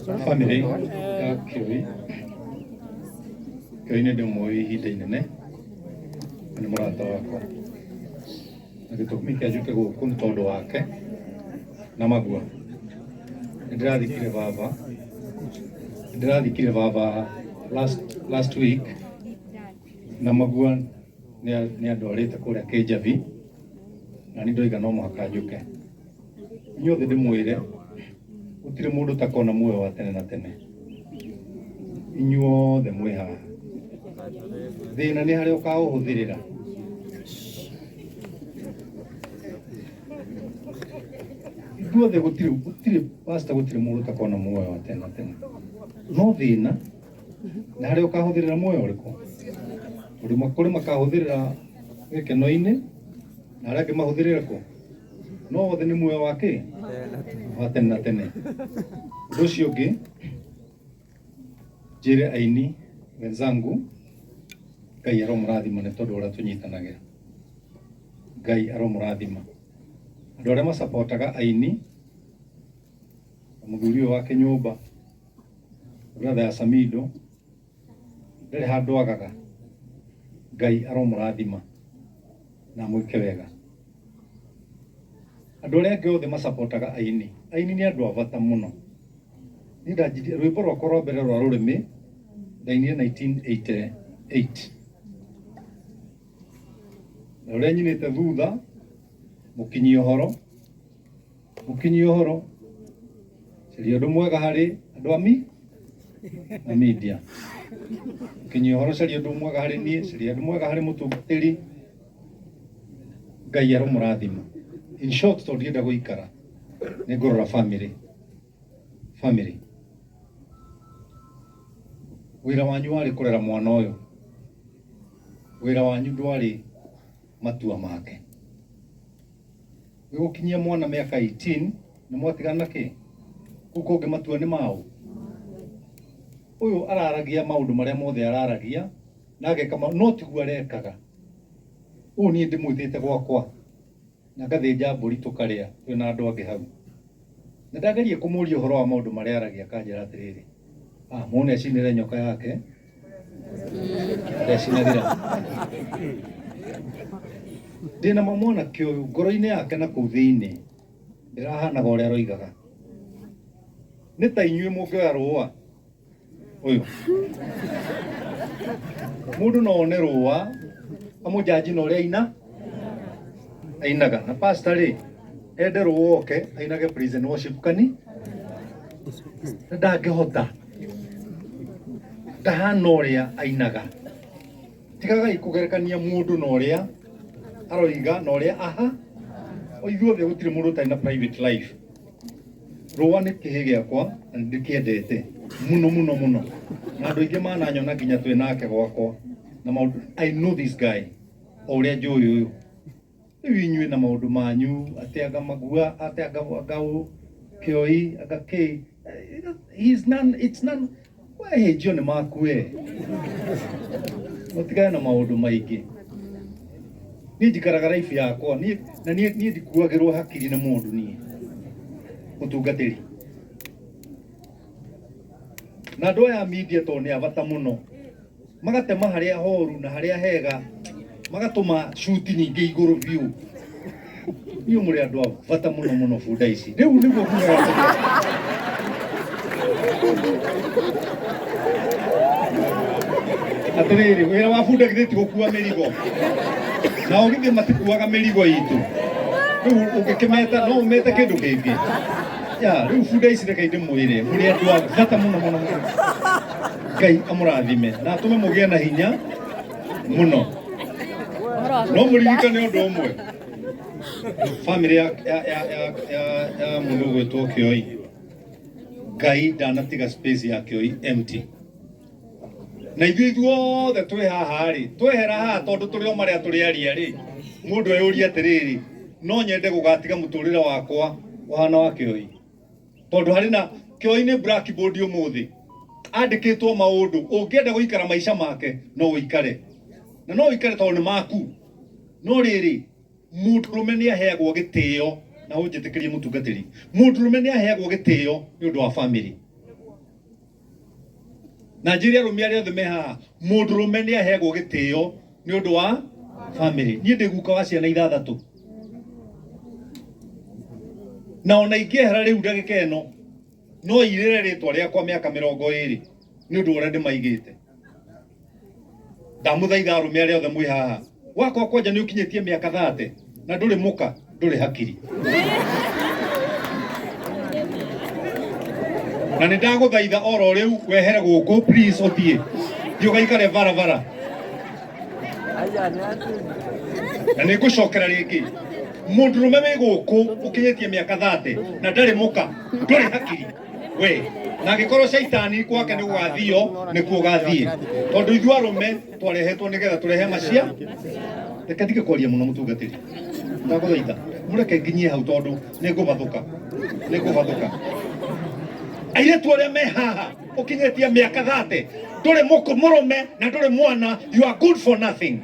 Family ya Kĩoi, Kĩoi nĩ ndĩmũĩ ihinda inene na nĩ mũrata wakwa, na gĩtũmi kĩa njũke gũkũ nĩ tondũ wake na Magua. Nĩ ndĩrathikire baba, nĩ ndĩrathikire baba last week na Magua nĩ andwarĩte kũrĩa Kĩnjabi na niĩ ndoiga no mũhaka njũke. Inyuothe ndĩmwĩre gũtirĩ mũndũ ũtakona muoyo wa tene na tene. Inyuothe mwĩ haha. Thĩna nĩ harĩa ũkaũhũthĩrĩra. Ithuothe gũtirĩ gũtirĩ pastor, gũtirĩ mũndũ ũtakona muoyo wa tene na tene. No thĩna nĩ harĩa ũkahũthĩrĩra muoyo ũrĩkũ. Tondũ kũrĩ makahũthĩrĩra gĩkeno-inĩ na arĩa angĩ mahũthĩrĩre kũ? No othe nĩ muoyo wa kĩ? Wa tene na tene. Ũndũ ũcio ũngĩ, njĩre aini wenzangu, Ngai aromũrathima nĩ tondũ ũrĩa tũnyitanagĩra. Ngai aromũrathima. Andũ arĩa macapotaga aini, na mũthuri ũyũ wake nyũmba, brother ya Samido, ndarĩ handũ agaga. Ngai aromũrathima na amwĩke wega. Andũ arĩa angĩ othe macapotaga aini, aini nĩ andũ a bata mũno. Niĩ ndanjirie rwĩmbo rwakwa rwa mbere rwa rũrĩmĩ ndainire 1988. Na rũrĩa nyinĩte thutha, mũkinyia ũhoro, mũkinyia ũhoro, caria ũndũ mwega harĩ andũ a mi na media. Mũkinyia ũhoro, caria ũndũ mwega harĩ niĩ, caria ũndũ mwega harĩ mũtungatĩri. Ngai aromũrathima. In short, tondũ ndienda gũikara, nĩ ngũrora family. Family. Wĩra wanyu warĩ kũrera mwana ũyũ. Wĩra wanyu ndwarĩ matua make. Gũgũkinyia mwana mĩaka 18 nĩ mwatigana na kĩ? Kũu kũngĩ matua nĩ maũ? Ũyũ araragia maũndũ marĩa mothe araragia na ageka no tiguo arekaga. Ũũ niĩ ndĩmwĩtĩte gwakwa na ngathĩnja mbũri tũkarĩa twĩna andũ angĩ hau. Na ndageria kũmũria ũhoro wa maũndũ marĩa aragia akanjĩra atĩrĩrĩ, ah, mũndũ nĩ acinĩre nyoka yake ndecinagĩra. Ndĩna ma mwanake ũyũ ngoro-inĩ yake na kũu thĩinĩ ndĩrahanaga ũrĩa aroigaga. Nĩ ta inyuĩ mũngĩoya rũa ũyũ mũndũ no one rũa amũnjanji na ũrĩa aina ainaga na pastor rĩ ende rũa oke ainage praise and worship kani na ndangĩhota ndahana ũrĩa ainaga. Tigagai kũgerekania mũndũ na ũrĩa aroiga na ũrĩa aha. O ithuothe gũtirĩ mũndũ ũtarĩ na private life. Rũa nĩ kĩhĩ gĩakwa na nĩ ndĩkĩendete mũno mũno mũno. Na andũ aingĩ mananyona nginya twĩ nake gwakwa na maũndũ. I know this guy o ũrĩa njũĩ ũyũ. Rĩu inyuĩ na maũndũ manyu atĩ anga magua atĩ anga anga ũ kĩoi anga kĩ, he's none, it's none. We hĩnjio nĩ maku we, mũtigane na maũndũ maingĩ. Niĩ njikaraga life yakwa niĩ, na niĩ niĩ ndikuagĩrwo hakiri nĩ mũndũ niĩ mũtungatĩri. Na andũ aya a media tondũ nĩ a bata mũno, magatema harĩa horu na harĩa hega, magatũma cuti nyingĩ igũrũ biũ. Inyuĩ mũrĩ andũ a bata mũno mũno bunda ici. Rĩu nĩguo ngugaga atĩrĩrĩ. Atĩrĩrĩ, wĩra wa bunda githĩ ti gũkua mĩrigo? Nao githĩ matikuaga mĩrigo itũ? Rĩu ũngĩkĩmeta no ũmete kĩndũ kĩngĩ? Ya, rĩu bunda ici reke ndĩmwĩre, mũrĩ andũ a bata mũno mũno mũno. Ngai amũrathime na atũme mũgĩe na hinya mũno. Ũhoro wa No mũririkane ũndũ ũmwe, family ya ya ya ya ya, ya mũndũ ũgwĩtwo Kĩoi, Ngai ndanatiga space ya Kĩoi empty. Na ithuĩ ithuothe twĩ haha rĩ, twehera haha tondũ tũrĩ o marĩa tũrĩ aria rĩ, mũndũ eyũrie atĩrĩrĩ, no nyende gũgatiga mũtũrĩre wakwa ũhana wa Kĩoi? Tondũ harĩ na Kĩoi nĩ blackboard ũmũthĩ andĩkĩtwo maũndũ, ũngĩenda gũikara maica make no ũikare, na no ũikare tondũ nĩ maku. No rĩrĩ, mũndũrũme nĩ aheagwo gĩtĩo, na ũnjĩtĩkĩrie mũtungatĩri, mũndũrũme nĩ aheagwo gĩtĩo nĩ ũndũ wa family. Na njĩre arũme arĩa othe me haha, mũndũrũme nĩ aheagwo gĩtĩo nĩ ũndũ wa family. Niĩ ndĩ guka wa ciana ithathatũ, na ona ingĩehera rĩu ndagĩka ĩno no irĩre rĩtwa rĩakwa mĩaka 20 nĩ ũndũ wa ũrĩa ndĩmaigĩte. Ndamũthaitha arũme arĩa othe mwĩ haha, wakwa kwanja nĩ ũkinyĩtie mĩaka 30 na ndũrĩ mũka, ndũrĩ hakiri, na nĩ ndagũthaitha oro rĩu wehere gũkũ, please, ũthiĩ thiĩ ũgaikare barabara. Na nĩ ngũcokera rĩngĩ, mũndũrũme wĩ gũkũ ũkinyĩtie mĩaka 30 na ndarĩ mũka, ndũrĩ hakiri we. Na angĩkorwo caitani gwake nĩ gũgathio, nĩkuo ũgathiĩ, tondũ ithuĩ arũme twarehetwo nĩgetha tũrehe macia. Reke ndige kwaria mũno, mũtungatĩri, ndagũthaitha mũreke nginyie hau tondũ nĩ ngũbathũka, nĩ ngũbathũka. Airĩtu arĩa me haha, ũkinyĩtie mĩaka 30, ndũrĩ mũrũme na ndũrĩ mwana, you are good for nothing.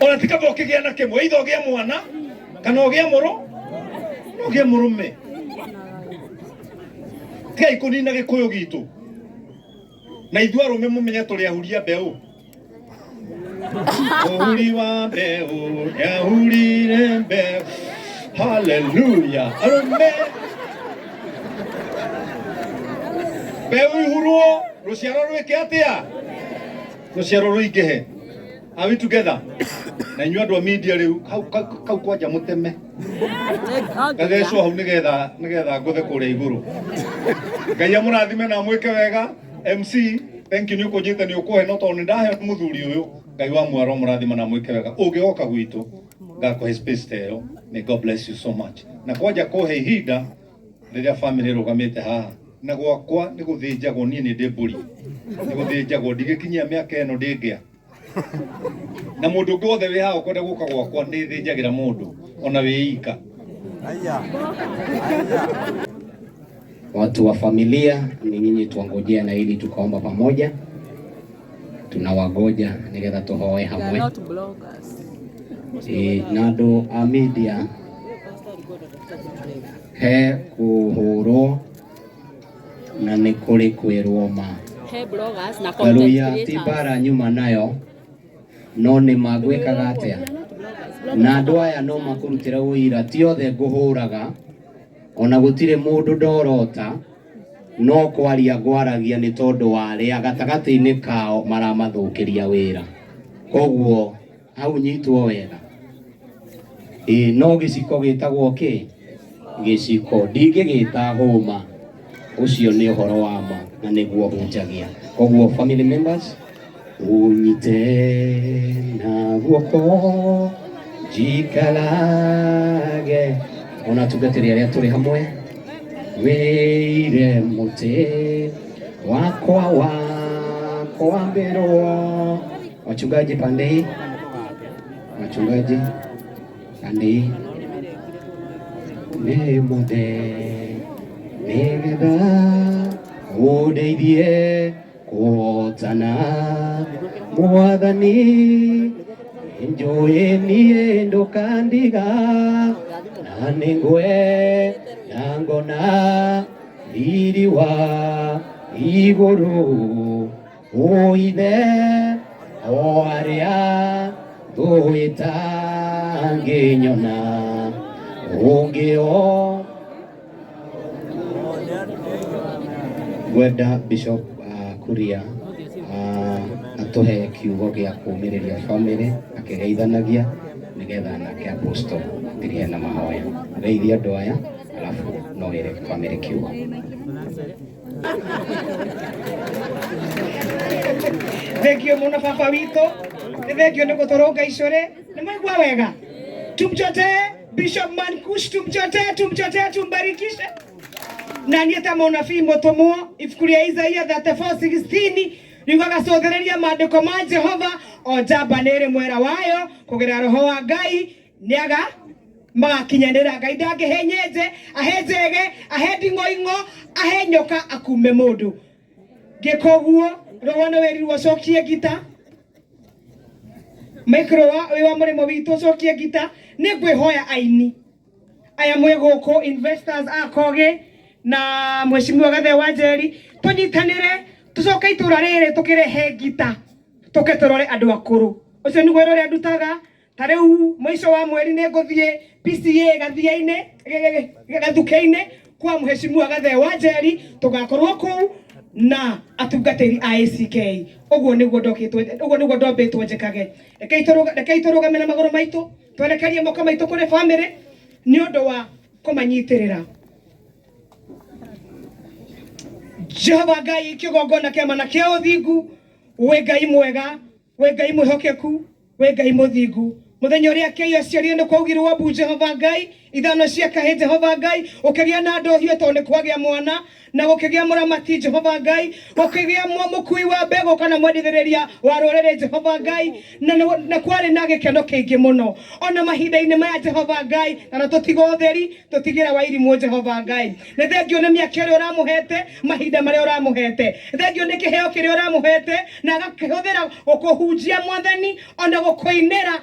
Ona ti kaba ũkĩgĩa na kĩmwe, either ũgĩe mwana kana ũgĩe mũrũ no ũgĩe mũrũme. Tigai kũnina gĩkũyũ gitũ. Na ithuĩ arũme mũmenye tũrĩ ahuria mbeũ. Mũhuri wa mbeũ nĩahurire mbeũ, haleluya. Arũme, mbeũ ihurwo, rũciaro rwĩke atĩa? Rũciaro rũingĩhe. Are we together? Na inyuĩ andũ a media, rĩu hau kau kwanja mũteme gathecwo hau nĩgetha ngũthe kũrĩa igũrũ. Ngai amũrathime na amwĩke wega. MC, thank you nĩ ũkũnjĩte nĩ ũkũhe, no tondũ nĩ ndaheo nĩ mũthuri ũyũ. Ngai wa mwaro mũrathima na amwĩke wega. Ũngĩgoka gwitũ ngakũhe space ta ĩyo. May God bless you so much. Na kwanja kũhe ihinda rĩrĩa family ĩrũgamĩte haha, na gwakwa nĩ gũthĩnjagwo, niĩ nĩ ndĩ mbũri, nĩ gũthĩnjagwo, ndigĩkinyia mĩaka ĩno ndĩngĩa. Na mũndũ ũngĩ wothe wĩ haha ũkwenda gũka gwakwa, nĩ thĩnjagĩra mũndũ ona wĩ ika. Watu wa familia ni nyinyi tuwangojea na ili tukaomba pamoja, tunawagoja nigetha tuhoe They are hamwe. not bloggers. Ĩ, na andũ a media, he kũhũrwo na nĩ kũrĩ kwĩrwo ma. He bloggers na content Karuya ti creators. mbara nyuma nayo, no nĩ magwĩkaga atĩa? They are not bloggers. Na andũ aya no makũrutĩre ũira, ti othe ngũhũraga, ona gũtirĩ mũndũ ndorota, no kwaria ngwaragia nĩ tondũ wa arĩa gatagatĩ-inĩ kao maramathũkĩria wĩra. Koguo hau nyitwo wega. Ĩ, no gĩciko gĩtagwo kĩ? Gĩciko ndingĩgĩta hũma. Ũcio nĩ ũhoro wa ma na nĩguo hunjagia. Koguo family members, ũnyite na guoko njikarage ona tungatĩri arĩa tũrĩ hamwe, wĩire mũtĩ wakwa wa kwambĩrwo. Wachungaji pande hii, wachungaji pande hii, nĩ mũthe nĩgetha ũndeithie kũhotana. Mwathani, njũĩ niĩ ndũkandiga, na nĩngwe na ngona riri wa igũrũ. Ũithe o arĩa thũ ĩtangĩnyona ũngĩo. Ngwenda Bishop Kuria atũhe kiugo gĩa kũũmĩrĩria family akĩgeithanagia, nĩgetha nake apostle atirihe na mahoya. Geithia andũ aya, alafu no ĩre family kiugo. Thengio muno baba witũ, nĩ thengio nĩ gũtũrũnga icũrĩ. Nĩ mwaigua wega? Tumchotee Bishop Mankush, tumchotee, tumchotee, tumbarikishe. Na niĩ ta mũnabii mũtũmwo, ibuku rĩa Isaia 34:16 riugaga, cũthĩrĩria maandĩko ma Jehova, o njamba nĩ ĩrĩ mwera wayo, kũgerera roho wa Ngai nĩaga magakinyanĩra. Ngai ndangĩhe nyenje, ahe njege, ahe nding'oing'o, ahe nyoka, akume mũndũ. Ngĩka ũguo, roho nĩ wĩrirwo ũcokie ngita micro wa wĩ wa mũrĩmo witũ, ũcokie ngita. Nĩ ngwĩhoya aini aya mwĩ gũkũ, investors a Kogi. Na mheshimiwa Gathe wa Njeri tunyitanire tucoke itura riri tukirehe ngita tuke turore andu akuru ucio niguo wira uria ndutaga. Ta riu mwico wa mweri ni nguthie PCA gathia-ini gathuke-ini kwa mheshimiwa Gathe wa Njeri, tugakorwo kuu na atungatĩri a ACK. Ũguo nĩguo ndokĩtwo, ũguo nĩguo ndombĩtwo njĩkage. Rekei tũrũgame na magũrũ maitũ, twerekerie moko maitũ kũrĩ bamĩrĩ nĩ ũndũ wa kũmanyitĩrĩra. Jehova Ngai, kĩgongona kĩama na kĩa ũthingu, wĩ Ngai mwega, wĩ Ngai mwĩhokeku, wĩ Ngai mũthingu. Muthenya uria kĩio aciarire nĩ kwaugirwo mbu Jehova Ngai, ithano cia kahĩ Jehova Ngai, ũkĩgĩa na ndohio tondũ nĩ kwagĩa mwana, na gũkĩgĩa mũramati Jehova Ngai, gũkĩgĩa mũkui wa mbegũ kana mwendithĩrĩria wa rũrĩrĩ Jehova Ngai, na kwarĩ na gĩkeno kĩingĩ mũno ona mahinda-inĩ maya Jehova Ngai, na tũtiga ũtheri tũtigĩra wa irimũ Jehova Ngai. Nĩ thengio nĩ mĩaka ĩrĩa ũramũhete, mahinda marĩa ũramũhete, thengio nĩ kĩheo kĩrĩa ũramũhete na agakĩhũthĩra gũkũhunjia Mwathani, ona gũkũinĩra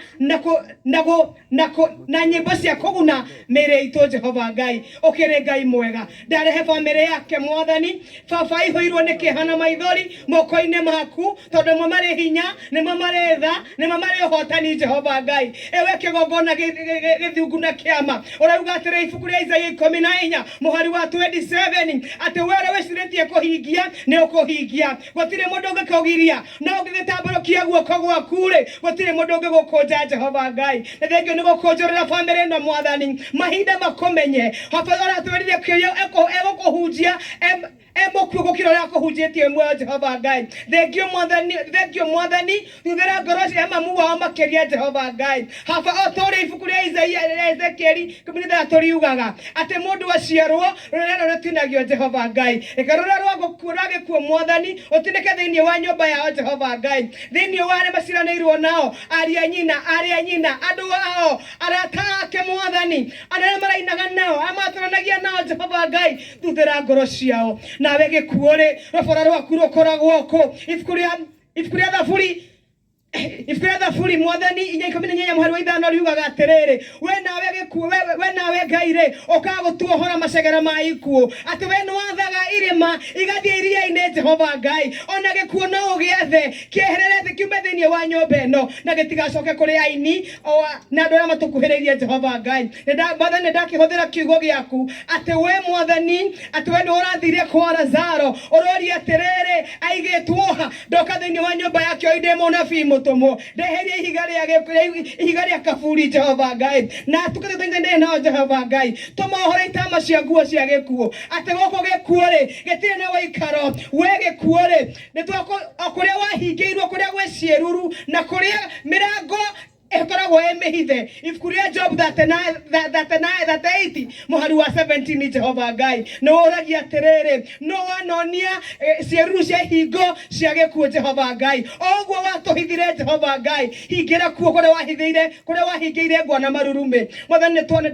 na nyĩmbo cia kũguna mĩĩrĩ itũ Jehova Ngai. Ũkĩrĩ Ngai mwega. Ndarehe bamĩrĩ yake Mwathani, baba aihũirwo nĩ kĩeha na maithori moko-inĩ maku, tondũ nĩmo marĩ hinya, nĩmo marĩ tha, nĩmo marĩ ũhotani Jehova Ngai. Ewe kĩgongona gĩthungu na kĩama, ũrauga atĩrĩ ibuku rĩa Isaia 14 mũhari wa 27 atĩ we ũrĩa wĩcirĩtie kũhingia nĩ ũkũhingia, gũtirĩ mũndũ ũngĩkũgiria, no ũngĩgĩtambũrũkia guoko gwaku rĩ, gũtirĩ mũndũ ũngĩgũkũnja Jehova Ngai. Nĩ thengio nĩ gũkũnjũrĩra bamĩrĩ ĩno Mwathani, mahinda makũmenye. Baba ũratwĩrire kĩrĩa egũkũhunjia emũkuo gũkĩra ũrĩa akũhunjĩtie muoyo Jehova Ngai. Thengio Mwathani, thengio Mwathani, thuthĩra ngoro cia mamu wao makĩria Jehova Ngai. Haba o ta ũrĩa ibuku rĩa Isaia rĩa Ezekieli 16 riugaga atĩ mũndũ aciarwo rũrĩra rũtinagio Jehova Ngai. Reke rũrĩa rwa gũkuo rwa gĩkuũ Mwathani ũtinĩke thĩinĩ wa nyũmba yao Jehova Ngai, thĩinĩ wa arĩa maciaranĩirwo nao, ariũ a nyina, arĩ a nyina, andũ ao, arata ake Mwathani, arĩa marainaga nao, arĩa matũranagia nao Jehova Ngai, thuthĩra ngoro ciao. Nawe gĩkuũ rĩ, rũbora rwaku rũkoragwo kũ? Ibuku rĩa Thaburi, ibuku rĩa Thaburi Mwathani 4:18 mũhari wa 5 riugaga atĩrĩrĩ, we nawe gĩkuũ, we nawe Ngai rĩ, ũkaga gũtuohora macegera ma ikuũ, atĩ we nĩwathaga irĩma igathiĩ iria-inĩ Jehova Ngai, ona gĩkuũ no ũgĩethe kĩeherere thĩ kiume thĩinĩ wa nyũmba ĩno na gĩtigacoke kũrĩ aini na andũ arĩa matũkuhĩrĩirie Jehova Ngai. Mwathani, nĩndakĩhũthĩra kiugo gĩaku atĩ we Mwathani, atĩ we nĩwe ũrathire kwa Lazaro, ũroria atĩrĩrĩ, aigĩtwo ha? Ndoka thĩinĩ wa nyũmba yake oi ndĩ mũnabii mũtũmwo, ndeherie ihiga rĩa kaburi Jehova Ngai, na tukĩte ndĩ nao Jehova Ngai, tũmohore itama cia nguo cia gĩkuũ, atĩ gũkũ gĩkuũ rĩ gĩtirĩ na ũikaro. We gĩkuũ rĩ, o kũrĩa wahingĩirwo, kũrĩa gwĩ ciĩruru na kũrĩa mĩrango ĩkoragwo ĩ mĩhithe. Ibuku rĩa Job 39:38 mũhari wa 17 Jehova Ngai nĩ ũragia atĩrĩrĩ, no wanonia ciĩruru cia ihingo cia gĩkuũ Jehova Ngai, o ũguo watũhithire Jehova Ngai, hingĩra kuo kũrĩa wahithĩire, kũrĩa wahingĩire ngwa na marurumĩ. Mwathani, nĩ tuone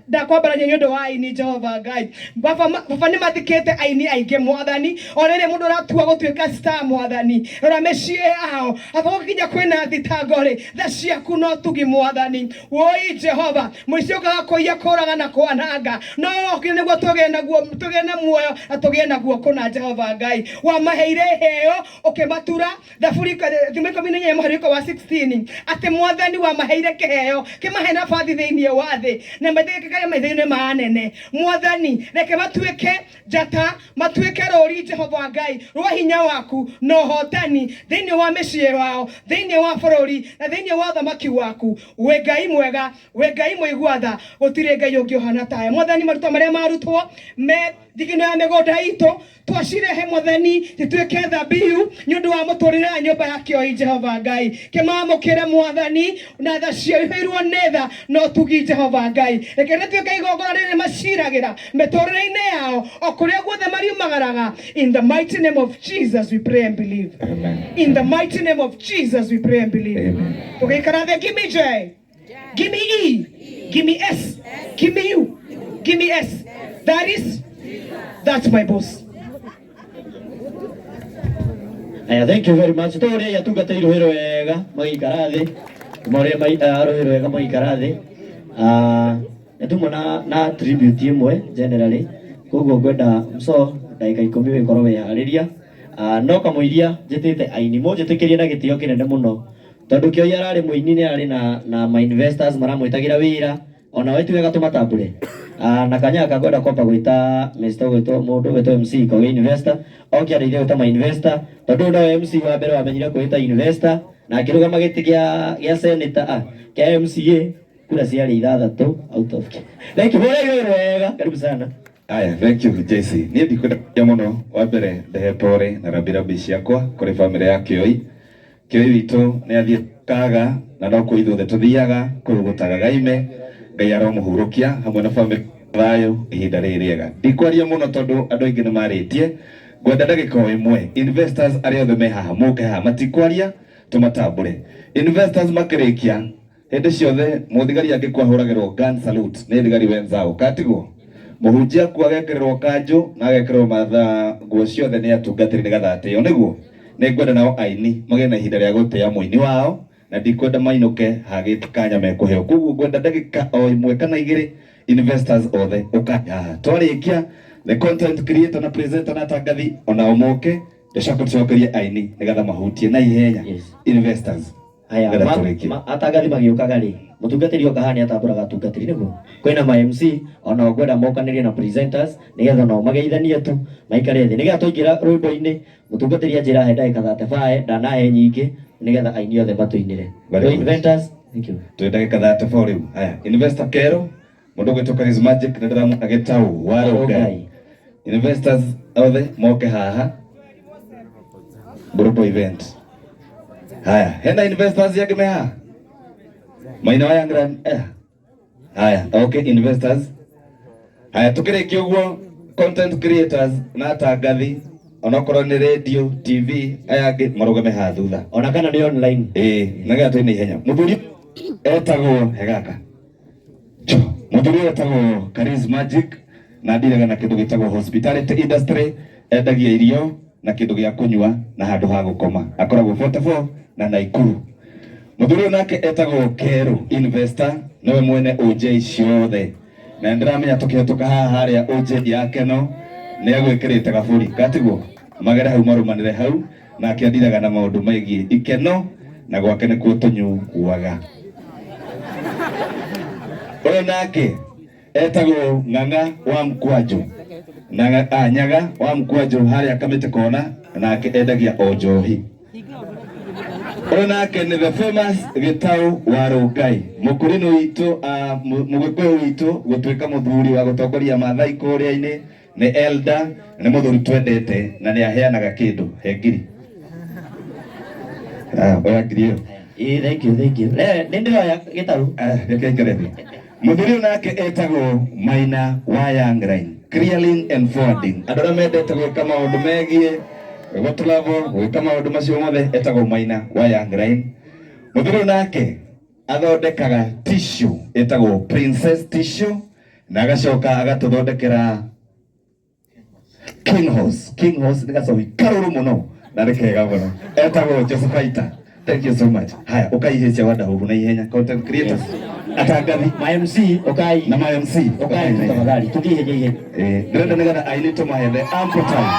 ndakwambarania nĩ ũndũ wa aini Jehova Ngai. Baba nĩ mathikĩte aini aingĩ Mwathani, o rĩrĩ mũndũ ũratua gũtuĩka star Mwathani, rora mĩciĩ yao, aba gũkinya kwĩna thitango rĩ, tha ciaku no tugi Mwathani. Woi Jehova, mũici ũkaga kũiya, kũraga na kwananga, no wokire nĩguo tũgĩe naguo, tũgĩe na muoyo na tũgĩe naguo kũna Jehova Ngai. Wamaheire iheo ũkĩmatura, Thaburi thimo 14 mũhari wa 16, atĩ Mwathani wamaheire kĩheo kĩmahe nabathi thĩinĩ wa thĩ na mathĩkĩkage maitho-inĩ ma anene. Mwathani, reke matuĩke njata, matuĩke rũri Jehova Ngai rwa hinya waku na ũhotani thĩinĩ wa mĩciĩ wao, thĩinĩ wa bũrũri na thĩinĩ wa ũthamaki waku. Wĩ Ngai mwega, wĩ Ngai mũigua tha, gũtirĩ Ngai ũngĩ ũhana tawe. Mwathani, maruta marĩa marutwo me thigino ya mĩgũnda itũ twacirehe Mwathani cituĩke thabihu nĩ ũndũ wa mũtũrĩre wa nyũmba ya kĩoi Jehova Ngai. Kĩmamũkĩre Mwathani na tha ciaihũirwo nĩ tha na ũtugi Jehova Ngai. Reke rĩtuĩke igongona rĩrĩ maciragĩra mĩtũrĩre-inĩ yao o kũrĩa guothe mariumagaraga. In the mighty name of Jesus we pray and believe. Amen. In the mighty name of Jesus we pray and believe. Amen. Tũgĩikara thĩ, give me J, give me E, give me S, give me U, give me S. That is, that's my boss. Aya, thank you very much. Tũrĩa atungatĩirwo wĩra wega magĩikara thĩ, marĩa arũĩrwo wega magĩikara thĩ. Nĩtuma na tribute ĩmwe generally. Koguo ngwenda mso ndagĩka 10 wĩkorwo wĩharĩria. No kamũiria njĩtĩte aini mũnjĩtĩkĩrie na gĩtĩo kĩnene mũno tondũ Kĩoi ararĩ mũini nĩ arĩ na ma investors maramwĩtagĩra wĩra ona we ti wega tũmatambũre. Na kanya gaka ngwenda kwamba gwĩta Mr. gwĩtwo mũndũ gwĩtwo MC Kogi investor oke andeithie gwĩta ma investor tondũ ũyũ nowe MC wa mbere wamenyire kwĩta investor na akĩrũgama gĩtĩ gĩa senator kĩa MCA kura ciarĩ 6 out of. Thank you wega, karibu sana. Aya, thank you JC. Niĩ ndikwenda kwaria mũno. Wa mbere ndehe pore na rambirambi ciakwa kũrĩ bamĩrĩ ya Kĩoi. Kĩoi witũ nĩ athiĩ kaga na no kuo ithuothe tũthiaga kũrũgũtaga gaime. Ngai aromũhurũkia hamwe na bamĩrĩ thayũ ihinda rĩrĩ rĩega. Ndikwaria mũno tondũ andũ aingĩ nĩ marĩtie. Ngwenda ndagĩka o ĩmwe investors arĩa othe me haha moke haha matikwaria tũmatambũre. Investors makĩrĩkia hĩndĩ ciothe mũthigari angĩkua ahũragĩrwo gun salute nĩ thigari wenzao katigwo mũhunjia aku agekĩrĩrwo kanjũ na agekĩrĩrwo mathaa nguo ciothe nĩ atungatĩri nĩgetha atĩo nĩguo nĩ ngwenda nao aini magĩe na ihinda rĩa gũtĩa mũini wao na ndikwenda mainũke hagĩte kanya mekũheo koguo ngwenda ndagĩka o ĩmwe kana igĩrĩ investors othe ũkai haha twarĩkia the content creator na presenter na atangathi onao moke tũcoke tũcokerie aini nĩgetha mahutie na ihenya. Yes. Investors. Aya, Nĩgetha tũrĩkie. Atangathi magĩũkaga rĩ mũtungatĩri oka haha nĩ atambũraga atungatĩri nĩguo kwĩna ma MC ona ngwenda mokanĩrie na presenters nĩgetha nao mageithanie tu maikare thĩ nĩgetha twaingĩra rwĩmbo-inĩ mũtungatĩri anjĩra he ndagĩka 35 ndanahe nyingĩ nĩgetha aini othe matũinĩre. Very So good. inventors, thank you. Twĩ ndagĩka 34 rĩu. Haya, investor Kero mũndũ ũgwĩtwo Charismagic nĩ ndĩramwona Gĩtaũ wa Rũngai. Investors othe moke haha global event. Haya, hena investors yake me haha maina wa Young Haya, okay investors. Haya, tukĩrĩkia ũguo content creators na atangathi onokorwo nĩ radio TV aya angĩ marũgame haha thutha ona kana nĩ online. Ĩĩ, nĩgetha twĩ na ihenya. Mũthuri etagwo hegaka mũthuri etagwo Charismagic na ndiraga na kĩndũ gĩtagwo hospitality industry endagia irio na kĩndũ gĩa kũnyua na handũ ha gũkoma akoragwo 44 na Naikuru. Mũthuri ũyũ nake etagwo Kero investor nĩwe mwene OJ ciothe na ndĩramenya tũkĩhetũka haha harĩa OJ yake no nĩ agwĩkĩrĩte gaburi katiguo magere hau marũmanĩre hau nake andiraga na maũndũ megiĩ ikeno na gwake nĩkuo tũnyuaga. Ũyũ nake etagwo Ng'ang'a wa Mkwanjũ na Nyaga wa Mkwanjũ harĩa Kamĩtĩ kona nake endagia o njohi. Ũyũ nake nĩ the famous Gĩtaũ wa Rũngai mũkũrinũ witũ mũgĩkũyũ witũ gũtuĩka mũthuri wa gũtongoria Maathai kũrĩa-inĩ nĩ elder nĩ mũthuri twendete na nĩ aheanaga kĩndũ he ngiri. Oya ngiri ĩyo. Ĩĩ, thank you, thank you. Nĩ ndĩroya Gĩtaũ. Reke aikare thĩ. Mũthuri ũyũ nake etagwo Maina wa Young Line clearing and forwarding andũ arĩa mendete gwĩka maũndũ megiĩ gũtravel gwĩka maũndũ macio mothe etagwo Maina wa Young Line. Mũthuri ũyũ nake athondekaga tissue ĩtagwo Princess tissue na agacoka agatũthondekera King Horse. King Horse nĩ gacohi karũrũ mũno na nĩ kega mũno etagwo Josephaita. Thank you so much. Haya, ũkaihĩcia wadahuhu na ihenya content creators. Atangathi Ma MC ukai na ma MC ukai tafadhali tuthie ihenya ihenya. Ndĩrenda nĩgetha aini tũmahe the ample time.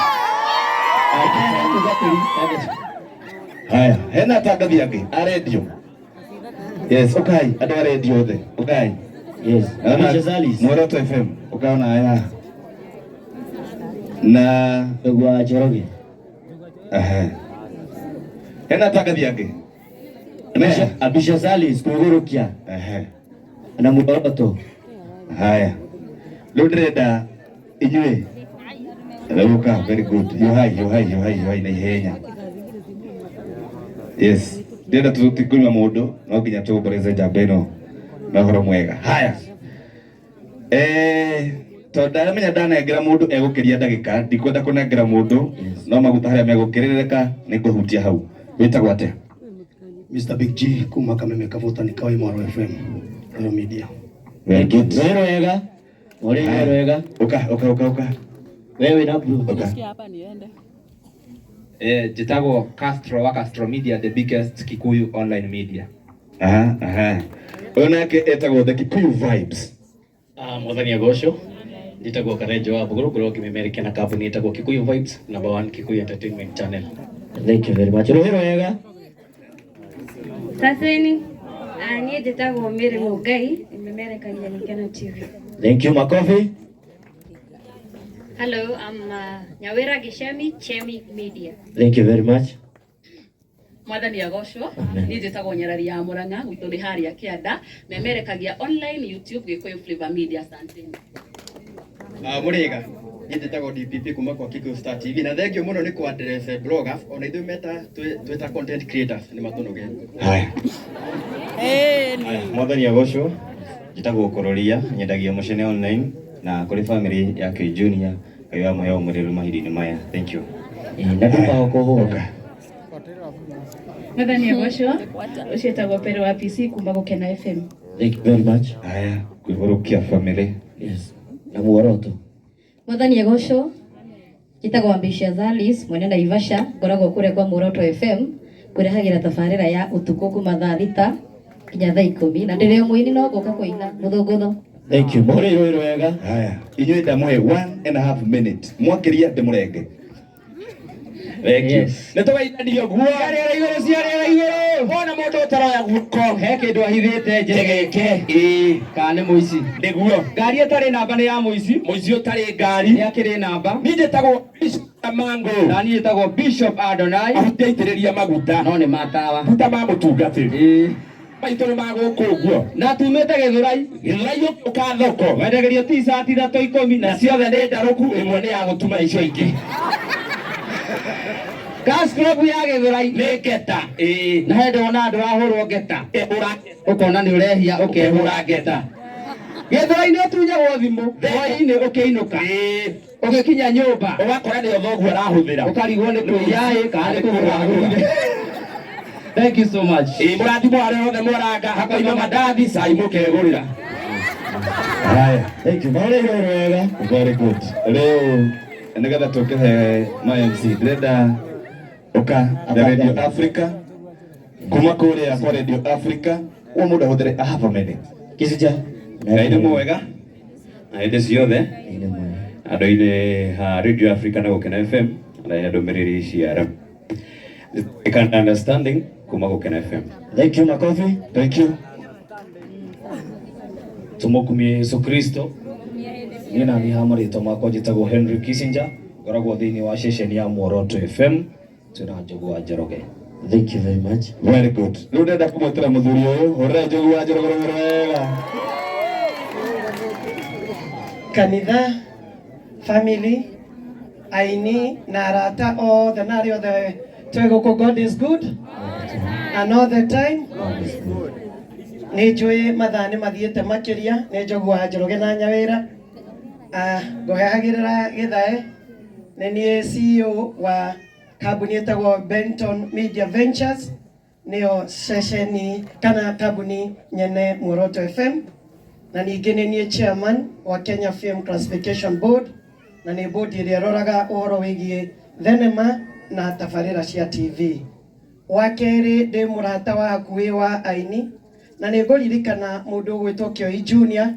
Haya, hena atangathi angĩ a radio. Yes, ukai andũ a radio othe ukai. Yes. Muoroto FM ukaona haya na Ndũgũ Njoroge. Hena atangathi angĩ Abisha Salis kwĩgũrũkia na Muoroto. Haya, rĩu ndĩrenda inyuĩ rĩu very good yohai yohai yohai yohai na ihenya. Yes, ndĩrenda tũtikũnyua mũndũ no nginya tũgũkoreze njamba ĩno na ũhoro mwega. Haya, tondũ ndaramenya ndanengera mũndũ egũkĩria ndagĩka ndikwenda kũnengera mũndũ no maguta harĩa megũkĩrĩrĩka nĩ ngũhutia hau. Wĩtagwo atĩa? Mr. Big G kuma Kameme Kavutani Kawa Imwaro FM Royal Media. Very good. Wero wega. Uri wero wega. Uka uka uka uka. Wewe na blue. Nisikie hapa niende. Njĩtagwo Castro wa Castro Media, the biggest Kikuyu online media. Aha aha. Ũyũ nake etagwo The Kikuyu Vibes. Mwathani agocwo. Njĩtagwo Karenjo wa Mbũgũrũ, ngoragwo ngĩmemerekia na kambuni ĩtagwo Kikuyu Vibes, number one Kikuyu Entertainment Channel. Thank you very much. Rũhĩ rwega. Saseni, niĩ njĩtagwo Mary Mũngai, memerekagia Gĩkeno TV. Thank you. Makofi. Hello, I'm Nyawira Gĩcemi, Chemi Media. Thank you very much. Mwathani agocwo. Niĩ njĩtagwo Nyarari ya Mũrang'a, gwitũ nĩ harĩa kĩanda, memerekagia online YouTube Gĩkũyũ Flavor Media. Asanteni. Mũrĩga, niĩ njĩtagwo DPP kuma kwa Kikuyu Star TV, na thengio mũno nĩ kũ address bloggers, ona ithuĩ meta twĩ ta content creators nĩ matũnogete. Haya. Haya, mwathani agocwo. Njĩtagwo Kororia, nyendagia mũcene online, na kũrĩ family ya K Junior, Ngai wa mũheo mũrĩru mahinda-inĩ maya. Thank you. Na ndumba kũhũra. Mwathani agocwo. Ũcio etagwo Pero wa PC kuma Gũkena FM. Thank you very much. Haya, kwĩhũrũkia family. Yes. Na muoroto. Mwathani agocwo. Njĩtagwo Ambitious Alice, mwene Naivasha, ngoragwo kũrĩa kwa Muoroto FM, kũrehagĩra tabarĩra ya ũtukũ kuma thaa 6 nginya thaa 10, na ndĩrĩ o mũini no ngũka kũina mũthũngũtho. Thank you. Mũhũre rũhĩ rwega. Haya, inyuĩ ndamũhe 1.5 minute, mwakĩria ndĩmũrenge. Thank you. Nĩ tũgeithania guo. Ciarĩra igũrũ, ciarĩra igũrũ. Wona mũndũ ũtaroya guoko, he kĩndũ ahithĩte njegeke. Ĩĩ, kana nĩ mũici. Nĩguo. Ngari ĩtarĩ namba nĩ ya mũici. Mũici ũtarĩ ngari nĩ akĩrĩ namba. Niĩ njĩtagwo Bishop Mango. Na niĩ njĩtagwo Bishop Adonai. Ahutia itĩrĩria maguta. No nĩ matawa. Maguta ma mũtungatĩri. Ĩĩ. Maitũ nĩ ma gũkũ ũguo. Na tumĩte Gĩthũrai. Gĩthũrai ũka thoko. Wendagĩrio t-shirt ithatũ ikũmi na ciothe nĩ ndarũku, ĩmwe nĩ ya gũtuma icio ingĩ. Gas club ya Gĩthũrai nĩ ngeta. Ĩĩ. Na he ndona andũ ahũrwo ngeta. Ũkona nĩ ũrehia ũkehũra ngeta. Gĩthũrai nĩ ũtunyagwo thimũ hwaĩ-inĩ ũkĩinũka. Ũgĩkinya nyũmba ũgakora nĩyo thoguo arahũthĩra. Ũkarigwo nĩ kũiya ĩ kana nĩ kũgũra agũrire. Thank you so much. Ĩĩ, mũrathimo arĩa othe mwaranga hakoima mandathi, cai mũkegũrĩra. Haya. Thank you. Mũhũre rũhĩ rwega. Very good. Rĩu nĩgetha tũkĩhe ma MC, ndĩrenda ũka the Radio Africa, kuma kũrĩa kwa Radio Africa o mũndũ ahũthĩre a half a minute. Kicija. Ngai nĩ mwega na hĩndĩ ciothe. Andũ-inĩ ha Radio Africa na Gũkena FM, na ndũmĩrĩri cia can understanding kuma Gũkena FM. Thank you. Makofi. Thank you. Tumukumie Yesu Kristo. Niĩ nani ha marĩtwa makwa njĩtagwo Henry Kissinger, ngoragwo thĩinĩ wa ceceni ya Muoroto FM, twĩna Njogu wa Njoroge. Thank you very much. Very good. Rĩu ndĩrenda kũmwĩtĩra mũthuri ũyũ, hũrĩra Njogu wa Njoroge rũhĩ rwega. Kanitha, family, aini na arata othe na arĩa othe twĩ gũkũ, God is good and all the time. Nĩ njũĩ mathaa nĩ mathiĩte makĩria. Nĩ Njogu wa Njoroge na Nyawĩra. Ngũhehagĩrĩra gĩthae. Nĩ niĩ CEO wa kambuni ĩtagwo Benton Media Ventures, nĩyo ceceni kana kambuni nyene Muoroto FM, na ningĩ nĩ niĩ chairman wa Kenya Film Classification Board, na nĩ board ĩrĩa ĩroraga ũhoro wĩgiĩ thenema na tabarĩra cia TV. Wa kerĩ, ndĩ mũrata wa hakuhĩ wa aini, na nĩ ngũririkana mũndũ ũgwĩtwo Kĩoi Junior.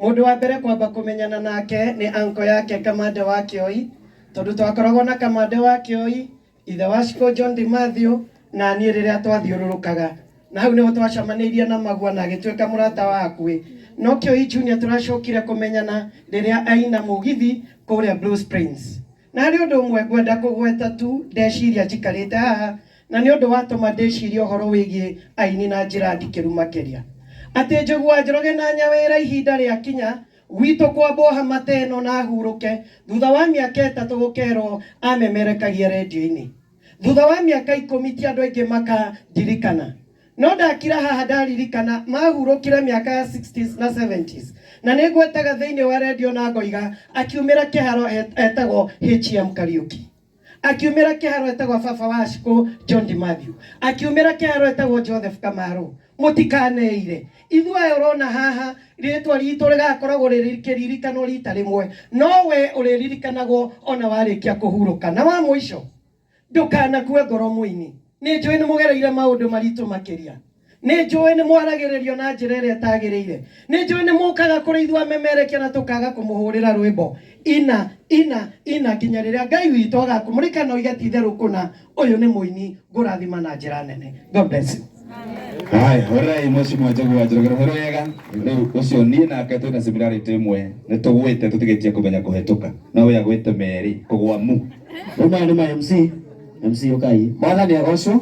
Mũndũ wa mbere kwamba kũmenyana nake nĩ anko yake Kamande wa Kĩoi, tondũ twakoragwo na Kamande wa Kĩoi, ithe wa Shiko John Di Mathew, na niĩ rĩrĩa twathiũrũrũkaga, na hau nĩho twacemanĩirie na Magua na agĩtuĩka mũrata wa hakuhĩ. No Kĩoi Junior tũracokire kũmenyana rĩrĩa aina mũgithi kũrĩa Blue Springs. Na harĩ ũndũ ũmwe ngwenda kũgweta tu ndeciria njikarĩte haha, na nĩ ũndũ watũma ndĩcirie ũhoro wĩgiĩ aini na njĩra ndikĩru makĩria, atĩ Njogu wa Njoroge na Nyawĩra ihinda rĩa kinya gwitũ kwambwo hamata ĩno na hurũke thutha wa mĩaka 3 gũkerwo amemerekagia rendio-inĩ thutha wa mĩaka 10, ti andũ aingĩ makandirikana. No ndakira haha ndaririkana mahurũkire mĩaka ya 60s na 70s, na nĩ ngwetaga thĩinĩ wa rendio na ngoiga akiumĩra kĩharo etagwo HM Kariuki, akiumĩra kĩharo etagwo baba wa Shiko John Di Mathew, akiumĩra kĩharo etagwo Joseph Kamaru. Mũtikaneire ithuĩ aya ũrona haha, rĩtwa ritũ rĩgakoragwo rĩkĩririkanwo rita rĩmwe, no we ũrĩririkanagwo ona warĩkia kũhurũka. Na wa mũico, ndũkanakue ngoro mũini. Nĩ njũĩ nĩ mũgereire maũndũ maritũ makĩria. Nä njå nä mwaragä rä rio na njä ra ä rä a ĩtagä rä ire. Nä njå nä må kaga kå rä ithuĩ amemerekia na tå kaga kå må hå rä ra rwä mbo ina ina ina nginya rä rä a Ngai witå agakå må rä kana oige ti itherå kå å yå nä må ini ngå rathima na njä ra nene. God bless you. Haya, horai mheshimiwa Njogu wa Njoroge horo wega. Riu ucio nie nake twina similarity imwe ni tugwite tutigetie kumenya kuhituka no we agwite meri kugwa mu. Rĩu maya nĩ ma MC MC ũkai. Mwathani agocwo.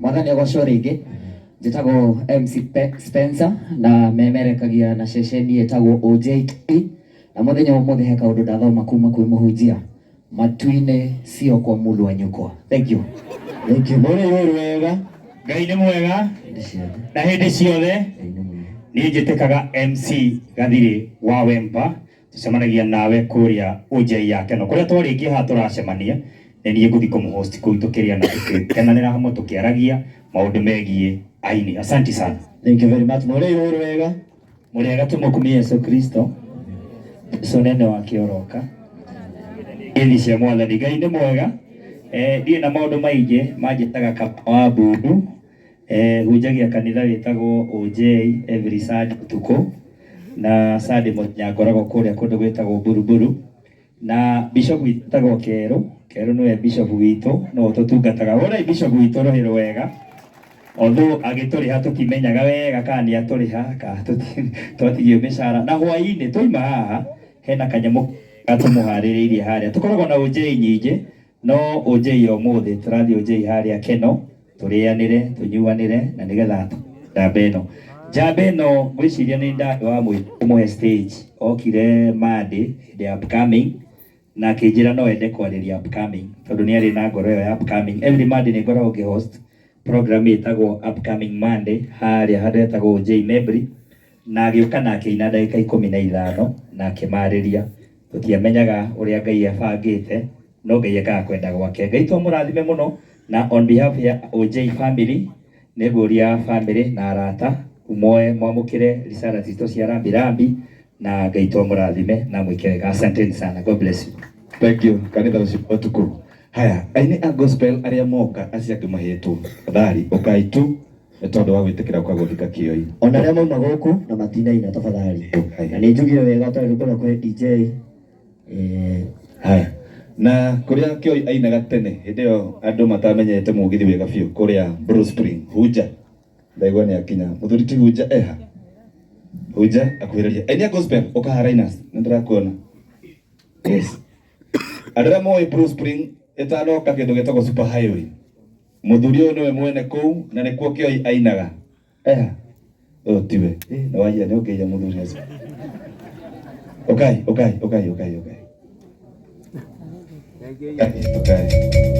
Mwathani agocwo rĩngĩ. Njĩtagwo MC Spencer na memerekagia na ceceni ĩtagwo OJT na mũthenya ũmũthĩ he kaũndũ ndathoma kuma kwĩ mũhunjia matu-inĩ sio kwa mũndũ wa nyũkwa. Thank you. Thank you. Mũrĩ wega. Ngai nĩ mwega na hĩndĩ ciothe. Niĩ njĩtĩkaga MC Gathirĩ wa Wempa, tũcemanagia nawe kũrĩa OJ ya Keno kũrĩa twarĩkia haha tũracemania nĩ niĩ ngũthiĩ kũmũhost kũu tũkĩrĩa na tũkĩkenanĩra hamwe tũkĩaragia maũndũ megiĩ aini. Asante sana. Thank you very much. Mũrĩ wega. Mũrĩega tũmũkumie Yesu Kristo. Jesu nene wake oroka. Ngeithi cia Mwathani. Ngai nĩ mwega. Ndirĩ na maũndũ maingĩ manjĩtaga kama wa mbundu. Hunjagia kanitha wĩtagwo OJ every Sunday ũtukũ na Sunday mũthenya ngoragwo kũrĩa kũndũ gwĩtagwo Buruburu na bishop wĩtagwo Kerũ. Kerũ nĩwe bishop witũ no tũtungataga. Hũrai bishop witũ rũhĩ rwega. Although agĩtũrĩha tũtimenyaga wega kana nĩ atũrĩha kana twatigio mĩcara. Na hwaĩ-inĩ twaima haha hena kanyamũ gatũmũharĩrĩirie harĩa. Tũkoragwo na OJ nyingĩ no OJ ya ũmũthĩ tũrathiĩ OJ harĩa Keno tũrĩanĩre tũnyuanĩre na nĩgetha njamba ĩno. Njamba ĩno ngwĩciria nĩ ndarĩ wa kũmũhe stage okire Monday hĩndĩ ya upcoming na akĩnjĩra no ende kwarĩria upcoming tondũ nĩ arĩ na ngoro ĩyo ya upcoming. Every Monday nĩ ngoragwo ngĩhost program ĩtagwo Upcoming Monday harĩa handũ hetagwo OJ Membri na agĩũka na akĩina ndagĩka 15 na akĩmarĩria. Tũtiamenyaga ũrĩa Ngai abangĩte no Ngai ekaga kwenda gwake. Ngai twamũrathime mũno na on behalf ya OJ family nĩ ngũria family na arata umoe mwamũkĩre risala citũ cia rambirambi na Ngai twamũrathime na mwĩke wega. Asanteni sana. God bless you. Thank you kanitha ũcio ũtukũ. Haya, aini a gospel arĩa moka acio angĩ mahetwo tafadhali ũkai tu nĩ tondũ wa gwĩtĩkĩra ũka gũthika Kĩoi. Ona arĩa mauma gũkũ na matinaina tafadhali. Na nĩ njugire wega tondũ rwĩmbo rwa kũhe DJ. Haya, na kũrĩa Kĩoi ainaga tene hĩndĩ ĩyo andũ matamenyete mũgithi wega biũ kũrĩa Blue Spring Hunja ndaigua nĩ akinya mũthuri ti Hunja eha Hunja akuhĩrĩria aini a gospel ũkaha Linus nĩ ndĩrakuona. Yes, andũ arĩa moĩ Blue Spring ĩtanoka kĩndũ gĩtagwo super highway mũthuri ũyũ nĩwe mwene kũu na nĩkuo Kĩoi ainaga eha ũyũ tiwe nĩ waiya nĩ ũngĩiya mũthuri ũcio. Ũkai ũkai ũkai ũkai ũkai. Ũkai.